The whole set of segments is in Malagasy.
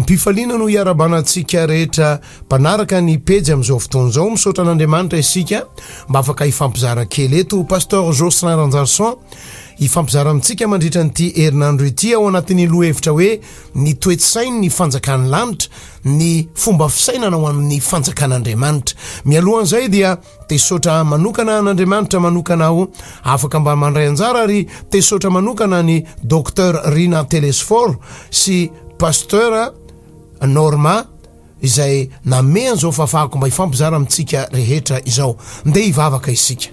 Am-pifaliana no iarahabana antsika rehetra mpanaraka ny pejy amin'izao fotoana izao. Misaotra an'Andriamanitra isika mba afaka hifampizara kely eto. Pasteur Jocelyn Ranjarison hifampizara amintsika mandritra an'ity herinandro ity ao anatin'ny lohahevitra hoe ny toe-tsain'ny fanjakan'ny lanitra, ny fomba fisainana ho amin'ny fanjakan'Andriamanitra. Mialohan'izay dia Te hisaotra manokana an'Andriamanitra manokana aho afaka mba mandray anjara ary te hisaotra manokana an'i Docteur Rina Telesphore sy Pasteur Norma izay nanome an'izao fahafahako mba hifampizara amintsika rehetra izao. Ndeha hivavaka isika.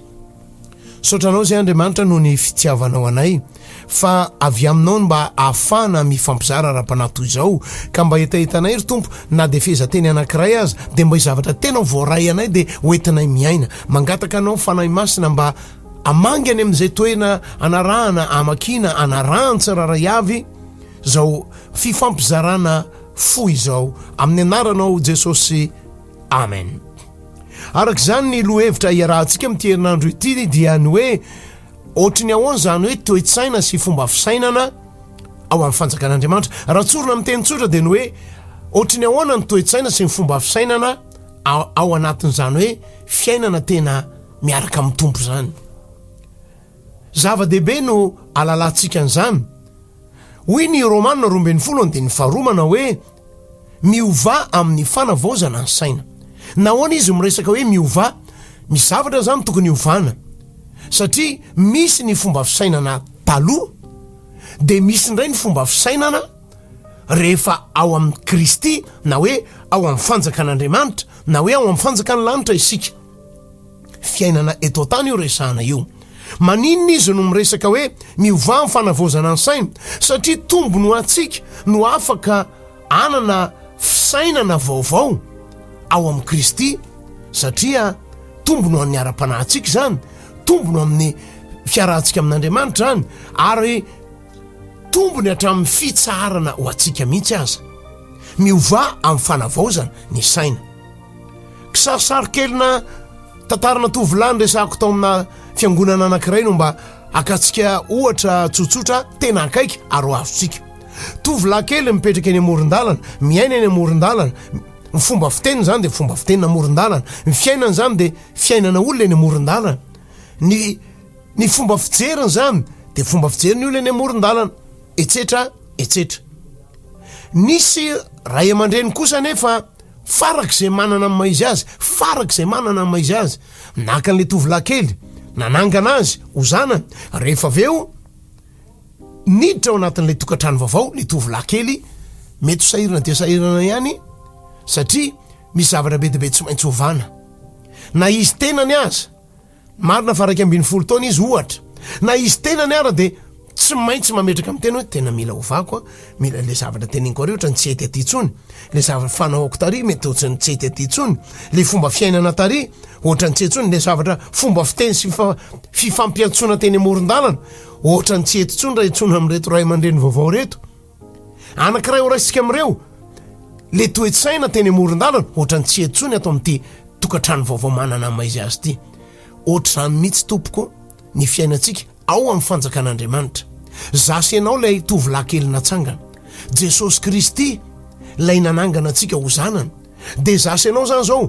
Misaotra anao izay Andriamanitra noho ny fitiavanao anay fa avy aminao no mba ahafahana mifampizara ara-panahy toy izao ka mba hetahetanay ry Tompo na dia fehezanteny anankiray aza dia mba zavatra tena voaray anay dia hoentinay miaina. Mangataka anao Fanahy Masina mba hamangy any amin'izay toerana anarahana amakiana anarahan'ny tsirairay avy izao fifampizarana fohy izao amin'ny anaranao Jesosy Amen. Araka izany ny lohahevitra iarahantsika amin'ity herinandro ity dia ny hoe ohatry ny ahoana izany hoe toe-tsaina sy fomba fisainana ao amin'ny fanjakan'Andriamanitra. Raha tsorina amin'ny teny tsotra dia ny hoe ohatry ny ahoana ny toe-tsaina sy ny fomba fisainana ao anatin'izany hoe fiainana tena miaraka amin'ny Tompo izany. Zava-dehibe no alalantsika an'izany. Hoy ny Romana 12 andininy faharoa manao hoe Miovà amin'ny fanavaozana ny saina. Nahoana izy miresaka hoe miovà? Misy zavatra izany tokony hiovana. Satria misy ny fomba fisainana taloha, dia misy indray ny fomba fisainana rehefa ao amin'i Kristy, na hoe ao amin'ny fanjakan'Andriamanitra, na hoe ao amin'ny fanjakan'ny lanitra isika. Fiainana eto an-tany io resahana io. Maninona izy no miresaka hoe miovà ny fanavaozana ny saina? Satria tombony ho antsika no afaka hanana fisainana vaovao ao amin'i Kristy, satria tombony ho an'ny ara-panahintsika izany, tombony ho amin'ny fiarahantsika amin'Andriamanitra izany, ary tombony hatramin'ny fitsaharana ho antsika mihitsy aza. Miovà amin'ny fanavaozana ny saina. Kisarisary kelina tantarana tovolahy niresahako tao amina fiangonana anankiray no mba hakantsika ohatra tsotsotra tena akaiky ary ho azontsika. Tovolahy kely mipetraka eny amoron-dalana, miaina eny amoron-dalana, ny fomba fiteniny izany dia fomba fitenina amoron-dalana, ny fiainany izany dia fiainana olona eny amoron-dalana, ny ny fomba fijeriny izany dia fomba fijeriny olona eny amoron-dalana, etsetra etsetra. Nisy ray aman-dreny kosa anefa Farak'izay manana ny maha izy azy, farak'izay manana ny maha izy azy. Naka an'ilay tovolahy kely, nanangana azy ho zanany. Rehefa avy eo, niditra ao anatin'ilay tokantrano vaovao ilay tovolahy kely, mety ho sahirana dia sahirana ihany, satria misy zavatra be dia be tsy maintsy ovana. Na izy tenany aza. Marina fa 11 taona izy ohatra. Na izy tenany ara dia tsy maintsy mametraka amin'ny tena hoe tena mila ovako a, mila le zavatra teneniko ary ohatrany tsy hety aty intsony, le zavatra fanaoko tary mety ohatrany tsy hety aty intsony, le fomba fiainana tary ohatrany tsy hety intsony, le zavatra fomba fiteny sy fifampiantsoana teny amoron-dalana ohatrany tsy hety intsony raha iantsoana amin'ireto ray aman-dreny vaovao ireto. Anankiray ho raisintsika amin'ireo, le toe-tsaina teny amoron-dalana, ohatran'ny tsy hety intsony ato amin'ity tokantrano vaovao manana ny maha-izy azy ity. Ohatr'izany mihitsy tompoko ny fiainantsika ao amin'ny fanjakan'Andriamanitra. Za sy ianao ilay tovolahy kely natsangana. Jesosy Kristy ilay nanangana antsika ho zanany. Dia za sy ianao zany zao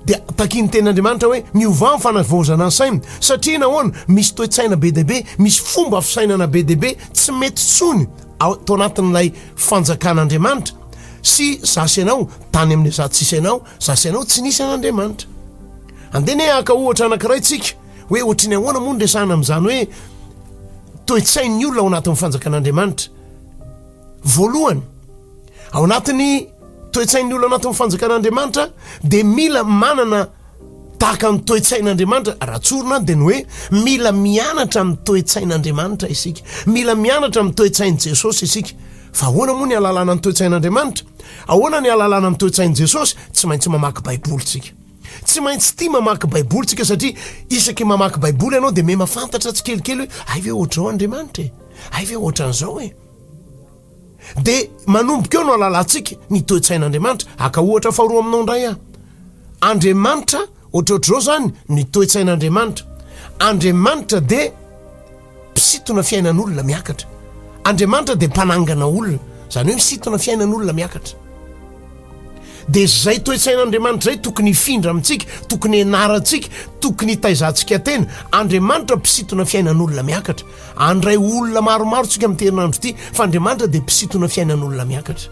dia takian'ny tenin'Andriamanitra hoe miovà ny fanavaozana ny saina satria nahoana? Misy toe-tsaina be dia be, misy fomba fisainana be dia be tsy mety tsony ato anatin'ilay fanjakan'Andriamanitra sy za sy ianao tany amin'ilay za tsisy anao, za sy ianao tsy nisy an'Andriamanitra. Andeha anie haka ohatra anankiray tsika hoe ohatry ny ahoana moa ny resahana amin'izany hoe toe-tsain'ny olona ao anatin'ny fanjakan'Andriamanitra. Voalohany, ao anatin'ny toe-tsain'ny olona anatin'ny fanjakan'Andriamanitra dia mila manana tahaka ny toe-tsain'Andriamanitra. Raha tsorina dia ny hoe mila mianatra ny toe-tsain'Andriamanitra isika, mila mianatra ny toe-tsain'i Jesosy isika. Fa ahoana moa ny ahalalana ny toe-tsain'Andriamanitra? Ahoana ny ahalalana ny toe-tsain'i Jesosy? Tsy maintsy mamaky Baiboly tsika. Tsy maintsy tia mamaky Baiboly tsika satria isaky mamaky Baiboly ianao dia miha-mahafantatra tsikelikely hoe hay ve ohatr'izao Andriamanitra e? Hay ve ohatran'izao e? Dia manomboka eo no alalantsika ny toe-tsain'Andriamanitra. Haka ohatra faharoa aminao indray aho. Andriamanitra, ohatrohatr'izao izany ny toe-tsain'Andriamanitra. Andriamanitra dia mpisintona fiainan'olona miakatra. Andriamanitra dia mpanangana olona. Izany hoe misintona fiainan'olona miakatra. Dia izay toe-tsain'Andriamanitra izay tokony hifindra amintsika, tokony hianarantsika, tokony hitaizantsika tena. Andriamanitra mpisintona fiainan'olona miakatra. Handray olona maromaro tsika amin'ity herinandro ity, fa Andriamanitra dia mpisintona fiainan'olona miakatra.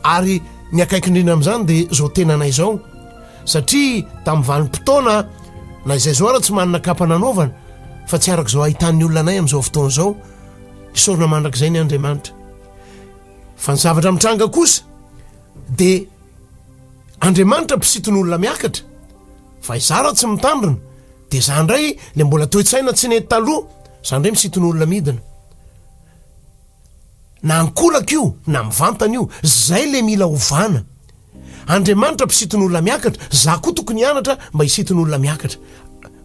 Ary ny akaiky indrindra amin'izany dia izao tenanay izao, satria tamin'ny vanim-potoana na izay izao ara tsy manana kapa nanaovana, fa tsy araka izao ahitan'ny olona anay amin'izao fotoana izao, isaorana mandrakizay ny Andriamanitra. Fa ny zavatra mitranga kosa dia Andriamanitra mpisintona olona miakatra, fa izaho raha tsy mitandrina dia izaho indray ilay mbola toe-tsaina tsy nety taloha, izaho indray misintona olona midina. Na ankolaka io na mivantana io, zay le mila ovana. Andriamanitra mpisintona olona miakatra, za koa tokony hianatra mba hisintona olona miakatra.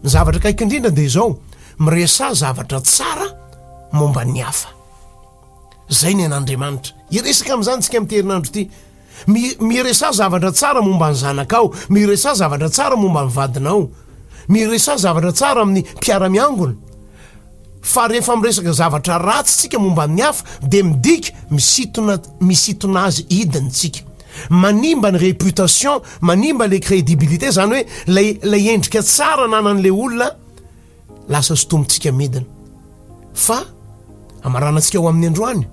Ny zavatra akaiky indrindra dia izao, miresaha zavatra tsara momba ny hafa. Zay ny an'Andriamanitra. Hiresaka amin'izany tsika amin'ity herinandro ity. Mi, miresaha zavatra tsara momba ny zanakao, miresaha zavatra tsara momba ny vadinao, miresaha zavatra tsara amin'ny mpiara-miangona. Fa rehefa miresaka zavatra ratsy tsika momba ny hafa dia midika misintona, misintona azy hidiny tsika. Manimba ny réputation, manimba le crédibilité, zany hoe lay, lay endrika tsara ananan'le olona, Lasa sintomintsika midina. Fa amaranantsika ho amin'ny androany,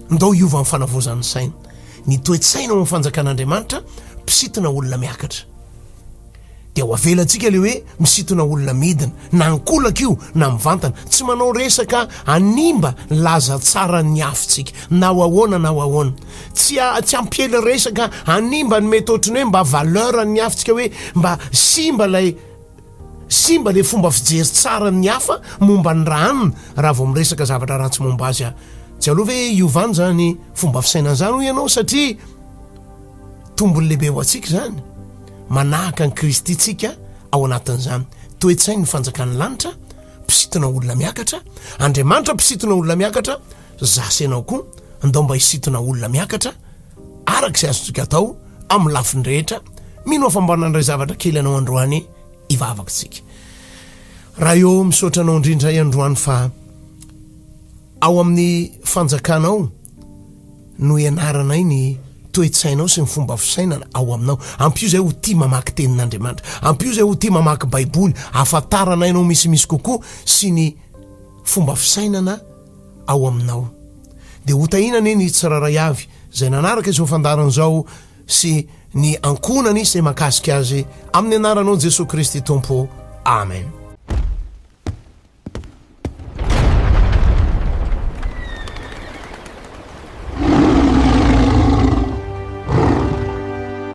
ndao hiova amin'ny fanavaozan'ny saina. Ny toe-tsaina ao amin'ny fanjakan'Andriamanitra, mpisintona olona miakatra. Dia ho avelantsika ilay hoe misintona olona midina, na ankolaka io na mivantana. Tsy manao resaka hanimba ny laza tsaran'ny hafa isika, na ho ahoana na ho ahoana. Tsy tsy hampiely resaka hanimba ny mety ohatran'ny hoe mba valeur an'ny hafa isika hoe mba simba ilay Simba le fomba fijery tsara ny hafa momba ny rahanina raha vao miresaka zavatra ratsy momba azy aho. Tsy aleo ve hiovana izany fomba fisainana izany hoy ianao satria tombony lehibe ho antsika izany. Manahaka an'i Kristy tsika ao anatin'izany. Toe-tsain'ny fanjakan'ny lanitra, mpisintona olona miakatra, Andriamanitra mpisintona olona miakatra, za sy ianao koa ndao mba hisintona olona miakatra araka izay azontsika atao amin'ny lafiny rehetra. Mino aho fa mba nandray zavatra kely anao androany hivavaka isika. Ray ô, misaotra anao indrindra ahy androany fa ao amin'ny fanjakanao no ianaranay ny toe-tsainao sy ny fomba fisainana ao aminao. Ampio izay ho tia mamaky tenin'Andriamanitra. Ampio izay ho tia mamaky Baiboly, ahafantaranay anao misimisy kokoa sy ny fomba fisainana ao aminao. Dia hotahiana anie ny tsirairay avy izay nanaraka izao fandaharana izao sy ny ankohonany izay mahakasika azy amin'ny anaranao Jesoa Kristy Tompo. Amen.